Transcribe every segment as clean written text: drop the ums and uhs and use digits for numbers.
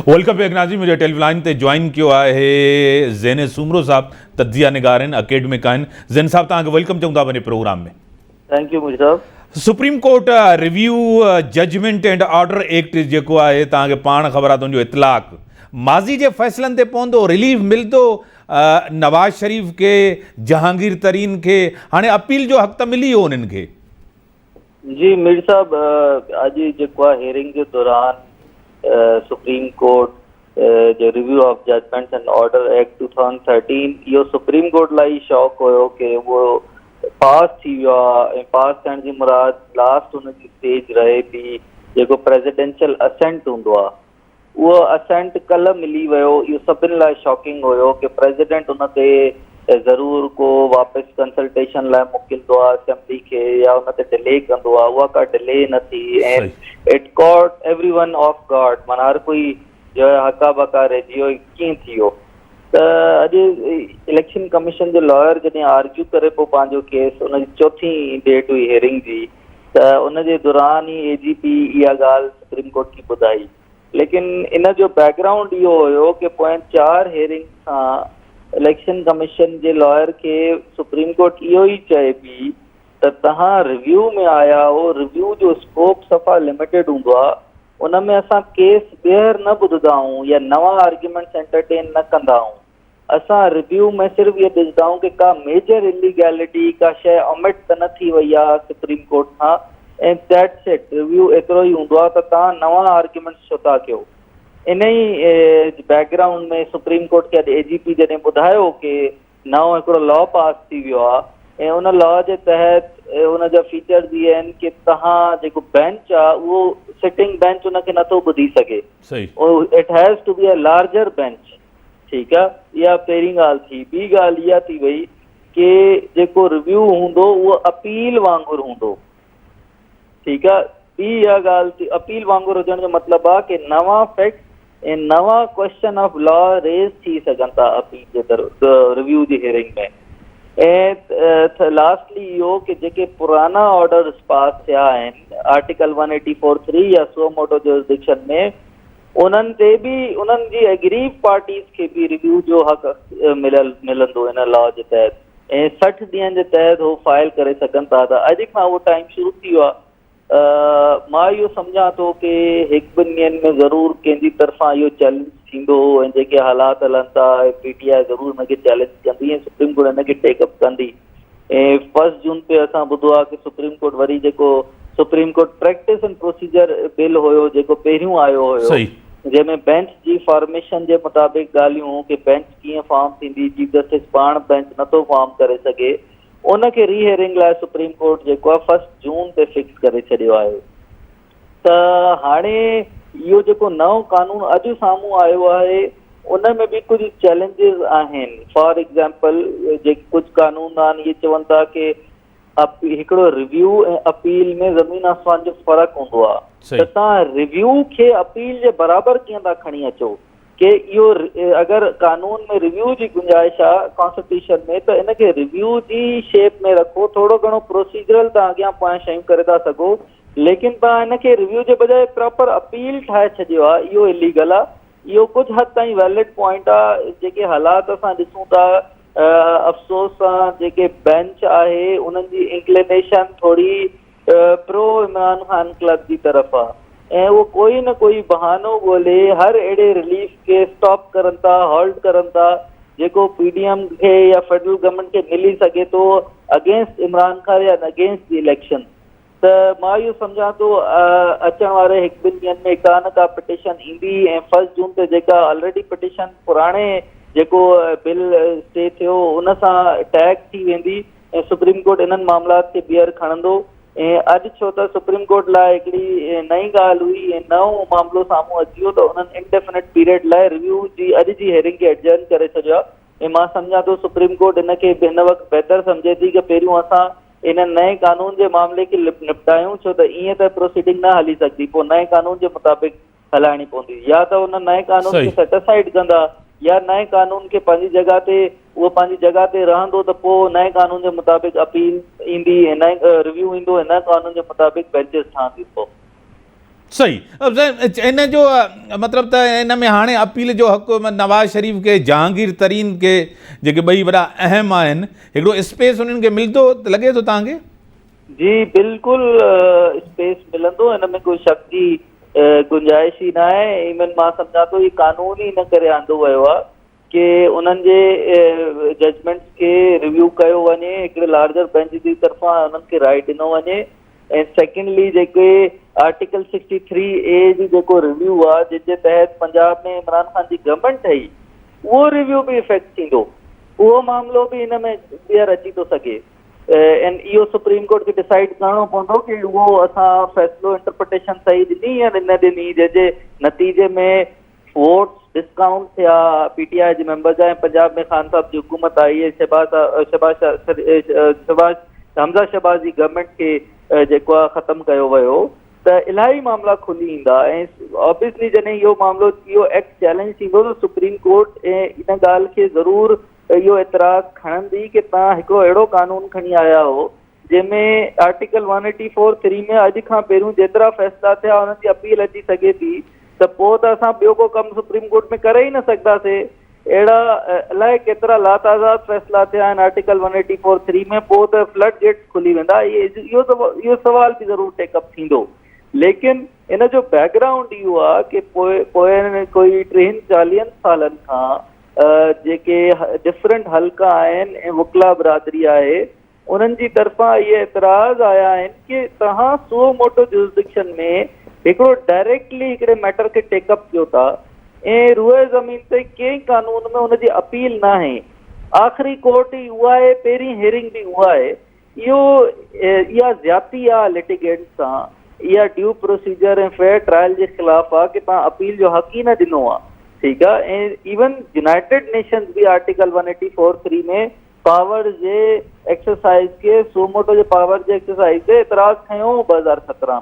Welcome back ناظرين منهنجي tele line تي جوائن ڪيو آهي زين سومرو صاحب تجزيه نگار آهن اڪيڊمڪ آهن زين صاحب توهان کي welcome چئون ٿا پنهنجي پروگرام ۾. Thank you Mir صاحب. Supreme court review judgment and order act جيڪو آهي توهان کي پاڻ خبر آهي ته ان جو اطلاق ماضي جي فيصلن تي پوندو رليف ملندو نواز شريف کي جهانگير ترين کي هاڻي اپيل جو حق ته ملي ويو انهن کي. جي مير صاحب اڄ جيڪو آهي هيئرنگ جي دوران سپريم ڪورٽ جو review of judgments and order act 2013 اهو سپريم ڪورٽ لاء ئي شاڪ هيو ڪي اهو پاس ٿي ويو آهي ۽ پاس ٿيڻ جي مراد لاسٽ ان جي اسٽيج رهي پي جيڪو پريزيڊنشل اسينٽ هوندو آهي اهو اسينٽ ڪلهه ملي ويو، اهو سڀن لاء شاڪنگ هيو ڪي پريزيڊنٽ ان تي ضرور ڪو واپس ڪنسلٽيشن لاء موڪلندو آ اسيمبلي کي يا ان تي ڊلي ڪندو آ، اها ڪا ڊلي نه ٿي ۽ it caught everyone off guard معنيٰ هر ڪوئي جو آهي هڪا ٻڪا رهجي ويو ڪيئن ٿي ويو ته اڄ اليڪشن ڪميشن جو لائر جڏهن آرگيو ڪري پيو پنهنجو ڪيس ان جي چوٿين ڊيٽ هئي هيئرنگ جي ته ان جي دوران ئي اي جي پي اها ڳالهه سپريم ڪورٽ کي ٻڌائي ليڪن ان جو بيڪ گرائونڊ اهو هيو ڪي پوئين چار هيئرنگ سان اليڪشن ڪميشن جي لائر کي سپريم ڪورٽ اهو ئي چئي پي ته توهان ريويو ۾ آيا آهو ريويو جو اسڪوپ صفا لميٽيڊ هوندو آهي ان ۾ اسان ڪيس ٻيهر نه ٻڌندا آهيون يا نوان آرگيومينٽس انٽرٽين نه ڪندا آهيون اسان ريويو ۾ صرف اهو ڏسندا آهيون ڪي ڪا ميجر اليگيلٽي ڪا شيء اومٽ ته نه ٿي وئي آهي سپريم ڪورٽ کان ۽ that's it review ايترو ئي هوندو آهي ته توهان نوان آرگيومينٽس ڇو ٿا ڪيو انهي بيڪ گرائونڊ ۾ سپريم ڪورٽ کي اڄ اي جي پي جڏهن ٻڌايو ڪي نئون هڪڙو لا پاس ٿي ويو آهي ۽ ان لا جي تحت ان جا فيچرز اهي آهن ڪي توهان جيڪو بينچ آهي اهو سٽنگ بينچ ان کي نٿو ٻڌي سگهي it has to be a larger bench ٺيڪ آ اها پهرين ڳالهه ٿي ٻي ڳالهه اها ٿي وئي ڪي جيڪو ريويو هوندو اهو اپيل وانگر هوندو ٺيڪ آ ٻي اها ڳالهه ٿي اپيل وانگر هجڻ جو مطلب آ ڪي نوان فيڪٽس ۽ نوان ڪويسچن آف لا ريز ٿي سگهن ٿا اپيل جي در ريويو جي هيئرنگ ۾ ۽ لاسٽلي اهو ڪي جيڪي پرانا آرڊرز پاس ٿيا آهن آرٽيڪل 184 3 يا سو موٽو جورسڊڪشن ۾ انهن تي به انهن جي ايگريو پارٽيز کي به ريويو جو حق مليل ملندو ان لا جي تحت ۽ 60 ڏينهن جي تحت هو فائل ڪري سگهن ٿا ته اڄ کان اهو ٽائيم شروع ٿي ويو آهي مان اهو سمجهان ٿو ڪي هڪ ٻن ڏينهن ۾ ضرور ڪنهن جي طرفان اهو چئلينج ٿيندو ۽ جيڪي حالات هلن ٿا پي ٽي آء ضرور ان کي چئلينج ڪندي ۽ سپريم ڪورٽ ان کي ٽيڪ اپ ڪندي ۽ فرسٽ جون تي اسان ٻڌو آهي ڪي سپريم ڪورٽ وري جيڪو supreme court practice and procedure bill هيو جيڪو پهريون آيو هيو جنهن ۾ بينچ جي فارميشن جي مطابق ڳالهيون ڪي بينچ ڪيئن فارم ٿيندي چيف جسٽس پاڻ بينچ نٿو فارم ڪري سگهي ان کي ري هيئرنگ لاء سپريم ڪورٽ جيڪو آهي فرسٽ جون تي فڪس ڪري ڇڏيو آهي ته هاڻي اهو جيڪو نئون قانون اڄ سامهون آيو آهي ان ۾ به ڪجهه چئلينجز آهن فار ايگزامپل جيڪي ڪجهه قانون آهن اهي چون ٿا ڪي هڪڙو ريويو ۽ اپيل ۾ زمين آسمان جو فرق هوندو آهي ته توهان ريويو کي اپيل جي برابر ڪيئن ٿا کڻي اچو ڪي اهو اگر قانون ۾ ريويو جي گنجائش آ ڪانسٽيٽيوشن ۾ ته ان کي ريويو جي شيپ ۾ رکو ٿورو گهڻو پروسيجرل تان اڳيان پويان شيون ڪري ٿا سگهو ليڪن توهان ان کي ريويو جي بجاء پراپر اپيل ٺاهي ڇڏيو آ اهو اليگل آ اهو ڪجهه حد تائين ويلڊ پوائنٽ آ جيڪي حالات اسان ڏسون ٿا افسوس سان جيڪي بينچ آهي انهن جي انڪلينيشن ٿوري پرو عمران خان ڪلب جي طرف آ ۽ اهو ڪوئي نه ڪوئي بهانو ڳولي هر اهڙي رليف کي اسٽاپ ڪرن ٿا هالٽ ڪرن ٿا جيڪو پي ڊي ايم کي يا فيڊرل گورنمينٽ کي ملي سگهي ٿو اگينسٽ عمران خان يا اگينسٽ the election ته مان اهو سمجهان ٿو اچڻ واري هڪ ٻن ڏينهن ۾ ڪا نه ڪا پٽيشن ايندي ۽ فرسٽ جون تي جيڪا آلريڊي پٽيشن پراڻي جيڪو بل اسٽي ٿيو ان سان ٽيگ ٿي ويندي ۽ سپريم ڪورٽ انهن معاملات کي ٻيهر کڻندو ۽ اڄ ڇو ته سپريم ڪورٽ لاء هڪڙي نئين ڳالهه هئي ۽ نئون معاملو سامهون اچي ويو ته انهن انڊيفنٽ پيريڊ لاء ريويو جي اڄ جي هيئرنگ کي ايڊجرن ڪري ڇڏيو آهي ۽ مان سمجهان ٿو سپريم ڪورٽ ان کي به هن وقت بهتر سمجهي ٿي ته پهريون اسان ان نئين قانون جي معاملي کي نپٽايون ڇو ته ائين ته پروسيڊنگ نه هلي سگهندي پوء نئين قانون جي مطابق هلائڻي پوندي يا ته ان نئين قانون کي سيٽ اسائيڊ ڪندا يا نئين قانون کي پنهنجي جڳهه تي اهو پنهنجي جڳهه تي رهندو ته پوء نئين قانون جي مطابق اپيل ايندي ۽ نئين ريويو ايندو ۽ نئين قانون جي مطابق بينچز ٺهنديون پوء. صحيح ان جو مطلب ته ان ۾ هاڻي اپيل جو حق نواز شريف کي جهانگير ترين کي جيڪي ٻئي وڏا اهم آهن هڪڙو اسپيس انهن کي ملندو لڳي ٿو توهان کي؟ جي بلڪل اسپيس ملندو ان ۾ ڪوئي شڪ جي گنجائش ئي ناهي ايون مان سمجهان ٿو هي قانون ئي ان ڪري آندو ويو آهي ڪي انهن جي ججمينٽس کي ريويو ڪيو وڃي هڪڙي لارجر بينچ جي طرفان انهن کي رائيٽ ڏنو وڃي ۽ سيڪنڊلي جيڪي آرٽيڪل 63 اي جي جيڪو ريويو آ جنهن جي تحت پنجاب ۾ عمران خان جي گورنمينٽ ٺهي اهو ريويو به افيڪٽ ٿيندو اهو معاملو به ان ۾ ٻيهر اچي ٿو سگهي ۽ اهو سپريم ڪورٽ کي ڊسائيڊ ڪرڻو پوندو ڪي اهو اسان فيصلو انٽرپريٽيشن صحيح ڏني يا نه ڏني جنهن جي نتيجي ۾ ووٽس ڊسڪائونٽ ٿيا پي ٽي آء جي ميمبر جا ۽ پنجاب ۾ خان صاحب جي حڪومت آئي ۽ شهباز شهباز شهباز حمزه شهباز جي گورنمينٽ کي جيڪو آهي ختم ڪيو ويو ته الاهي معاملا کلي ايندا ۽ آبويسلي جڏهن اهو معاملو اهو ايڪٽ چئلينج ٿيندو ته سپريم ڪورٽ ان ڳالهه کي ضرور اهو اعتراض کڻندي ڪي توهان هڪڙو اهڙو قانون کڻي آيا هو جنهن ۾ article one eighty four three ۾ اڄ کان پهريون جيترا فيصلا ٿيا انهن جي اپيل اچي سگهي ٿي ته پوء ته اسان ٻيو ڪو ڪم سپريم ڪورٽ ۾ ڪري ئي نه سگهنداسي اهڙا الائي ڪيترا لاتعداد فيصلا ٿيا آهن article one eighty four three ۾ پوء ته فلڊ گيٽس کلي ويندا اهو اهو سوال به ضرور ٽيڪ اپ ٿيندو ليڪن ان جو بيڪ گرائونڊ اهو آهي ڪي پوء پوئين ڪوئي ٽيهن چاليهن سالن کان جيڪي ڊفرنٽ حلقا آهن ۽ وڪلا برادري آهي انهن جي طرفان اهي اعتراض آيا آهن ڪي توهان سو موٽو جوزڊڪشن ۾ هڪڙو ڊائريڪٽلي هڪڙي ميٽر کي ٽيڪ اپ ڪيو ٿا ۽ روء زمين تي ڪنهن قانون ۾ ان جي اپيل ناهي آخري ڪورٽ ئي اها آهي پهرين هيئرنگ به اها آهي اهو اها زيادتي آهي لٽيگينٽس سان اها ڊيو پروسيجر ۽ فيئر ٽرائل جي خلاف آهي ڪي توهان اپيل جو حق ئي نه ڏنو آهي ٺيڪ آهي ۽ ايون يونائيٽيڊ نيشنز به article one eighty four three ۾ power جي ايڪسرسائيز کي سوموٽو جي پاور جي ايڪسرسائيز تي اعتراض کنيو هو 2017 ۾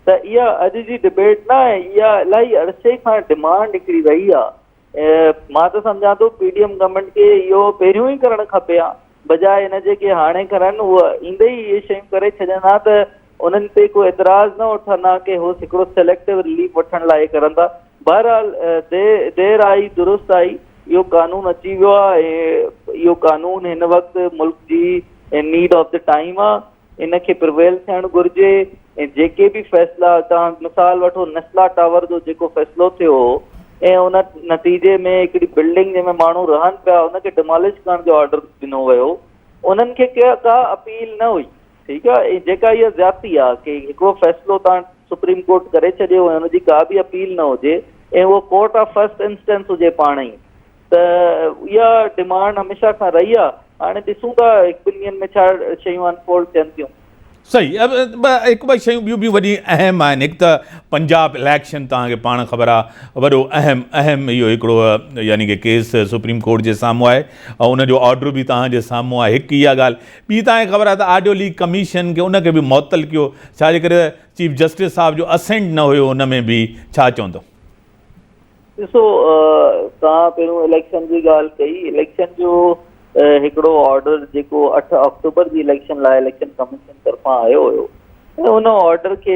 ته اها اڄ جي ڊبيٽ نه آهي اها الاهي عرصي کان ڊمانڊ هڪڙي رهي آهي مان ته سمجهان ٿو پي ڊي ايم گورنمينٽ کي اهو پهريون ئي ڪرڻ کپي ها بجاء ان جي ڪي هاڻي ڪرن اهو ايندي ئي اهي شيون ڪري ڇڏين ها ته انهن تي ڪو اعتراض نه اٿن ها ڪي هو هڪڙو سليڪٽو رليف وٺڻ لاء ڪرن ٿا بهرحال دير آئي درست آئي اهو قانون اچي ويو آهي ۽ اهو قانون هن وقت ملڪ جي نيڊ آف the time آهي ان کي پرويل ٿيڻ گهرجي ۽ جيڪي به فيصلا توهان مثال وٺو نسلا ٽاور جو جيڪو فيصلو ٿيو هو ۽ ان نتيجي ۾ هڪڙي بلڊنگ جنهن ۾ ماڻهو رهن پيا ان کي ڊمالش ڪرڻ جو آرڊر ڏنو ويو انهن کي ڪا اپيل نه هئي ٺيڪ آ ۽ جيڪا اها زيادتي آ ڪي هڪڙو فيصلو توهان سپريم ڪورٽ ڪري ڇڏيو ۽ ان جي ڪا به اپيل نه هجي ۽ اهو ڪورٽ آف فرسٽ انسٽنس هجي پاڻ ئي ته اها ڊمانڊ هميشه کان رهي آ هاڻي ڏسون ٿا هڪ ٻن ڏينهن ۾ ڇا شيون انفولڊ ٿين ٿيون. صحيح هڪ ٻه شيون ٻيون به وڏي اهم آهن هڪ ته پنجاب اليڪشن توهان کي پاڻ خبر آ وڏو اهم اهم اهو هڪڙو يعني ڪي ڪيس سپريم ڪورٽ جي سامهون آهي ۽ ان جو آرڊر به توهان جي سامهون آهي هڪ اها ڳالهه ٻي توهان کي خبر آهي ته آڊيو ليڪ ڪميشن کي ان کي به معطل ڪيو ڇا جي ڪري چيف جسٽس صاحب جو اسينٽ نه هيو ان ۾ به ڇا چوندو. ڏسو توهان پهريون اليڪشن جي ڳالهه ڪئي اليڪشن جو هڪڙو آرڊر جيڪو 8 آڪٽوبر جي اليڪشن لاء اليڪشن ڪميشن طرفان آيو هيو ۽ ان آرڊر کي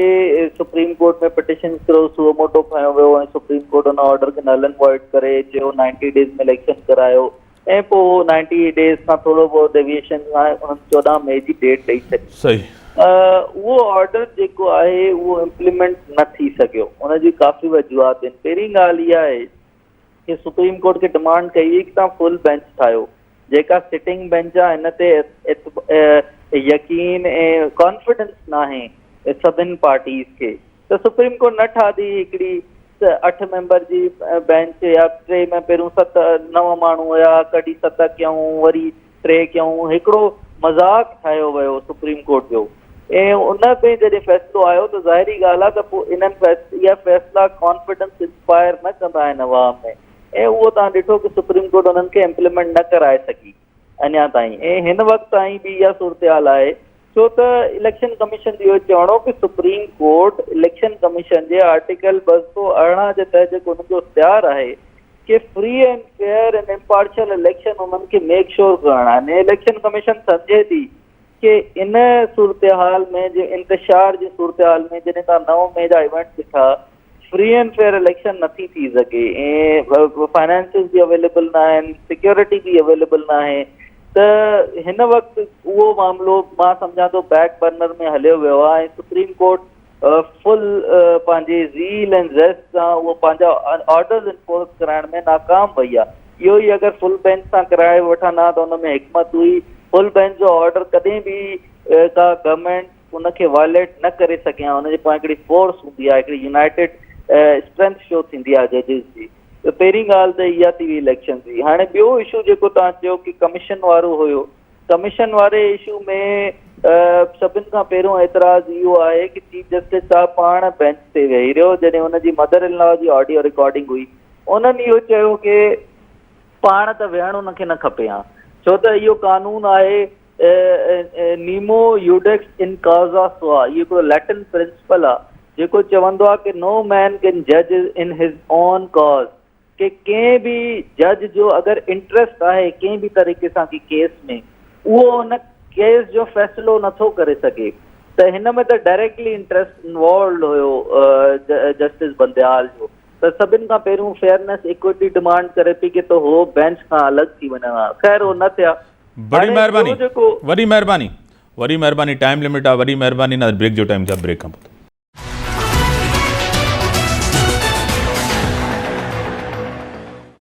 سپريم ڪورٽ ۾ پٽيشن ٿرو سو موٽو کنيو ويو ۽ سپريم ڪورٽ ان آرڊر کي نل اينڊ وائڊ ڪري چيو 90 ڊيز ۾ اليڪشن ڪرايو ۽ پوء هو نائنٽي ڊيز کان ٿورو بهت ڊيويئيشن سان انهن 14 مئي جي ڊيٽ ڏئي ڇڏي. صحيح. اهو آرڊر جيڪو آهي اهو امپليمينٽ نه ٿي سگهيو ان جي ڪافي وجوهات آهن پهرين ڳالهه اها آهي ڪي سپريم ڪورٽ کي ڊمانڊ ڪئي وئي ڪي توهان فل بينچ ٺاهيو جيڪا سٽنگ بينچ آهي ان تي يقين ۽ ڪانفيڊنس ناهي سڀن پارٽيز کي ته سپريم ڪورٽ نه ٺاهي هڪڙي اٺ ميمبر جي بينچ يا ٽي ۾ پهريون ست نو ماڻهو هيا ڪڍي ست ڪيائون وري ٽي ڪيائون هڪڙو مذاق ٺاهيو ويو سپريم ڪورٽ جو ۽ ان ۾ جڏهن فيصلو آيو ته ظاهري ڳالهه آهي ته پوء انهن اها فيصلا ڪانفيڊنس انسپائر نه ڪندا آهن عوام ۾ ۽ اهو توهان ڏٺو ڪه سپريم ڪورٽ انهن کي امپليمينٽ نه ڪرائي سگهي اڃا تائين ۽ هن وقت تائين به اها صورتحال آهي ڇو ته اليڪشن ڪميشن جو اهو چوڻ هو ڪه سپريم ڪورٽ اليڪشن ڪميشن جي آرٽيڪل 218 جي تحت جيڪو انهن جو اختيار آهي ڪه free and fair and impartial election انهن کي ميڪ شور ڪرڻ آهي ۽ اليڪشن ڪميشن سمجهي ٿي ڪي ان صورتحال ۾ جي انتشار جي صورتحال ۾ جڏهن توهان 9 مئي جا ايونٽس ڏٺا فري اينڊ فيئر اليڪشن نٿي ٿي سگهي ۽ فائنانسز به اويليبل نه آهن سيڪيورٽي به اويليبل نه آهي ته هن وقت اهو معاملو مان سمجهان ٿو بيڪ برنر ۾ هليو ويو آهي ۽ سپريم ڪورٽ فل پنهنجي زيل ۽ زيسٽ سان اهو پنهنجا آرڊرز انفورس ڪرائڻ ۾ ناڪام وئي آهي اهو ئي اگر فل بينچ سان ڪرائي وٺن ها ته ان ۾ حڪمت هئي فل بينچ جو آرڊر ڪڏهن به ڪا گورنمينٽ ان کي وائليٽ نه ڪري سگهي ها ان جي پويان هڪڙي فورس هوندي آهي هڪڙي يونائيٽيڊ اسٽرينٿ شو ٿيندي آهي ججز جي ته پهرين ڳالهه ته اها ٿي وئي اليڪشن جي هاڻي ٻيو اشو جيڪو توهان چيو ڪي ڪميشن وارو هيو ڪميشن واري اشو ۾ سڀن کان پهريون اعتراض اهو آهي ڪي چيف جسٽس صاحب پاڻ بينچ تي ويهي رهيو جڏهن ان جي مدر ان لا جي آڊيو رڪارڊنگ هئي انهن اهو چيو ڪي پاڻ ته ويهڻ ان کي نه کپي ها ڇو ته اهو قانون آهي نيمو يوڊيڪس ان ڪازا سوا اهو هڪڙو ليٽن پرنسپل آهي جيڪو چوندو آهي ڪي نو مين ڪين جج ان his own cause ڪي ڪنهن به جج جو اگر انٽريسٽ آهي ڪنهن به طريقي سان ڪي ڪيس ۾ اهو ان ڪيس جو فيصلو نٿو ڪري سگهي ته هن ۾ ته ڊائريڪٽلي انٽريسٽ انوالوڊ هيو جسٽس بنديال جو ته سڀن کان پهريون فيئرنيس ايڪوئٽي ڊمانڊ ڪري پئي ڪي ته هو بينچ کان الڳ ٿي وڃن ها خير هو نه ٿيا. وڏي مهرباني وڏي مهرباني وڏي مهرباني ٽائيم لمٽ آ وڏي مهرباني نه بريڪ جو ٽائيم ٿيو بريڪ کان پوء.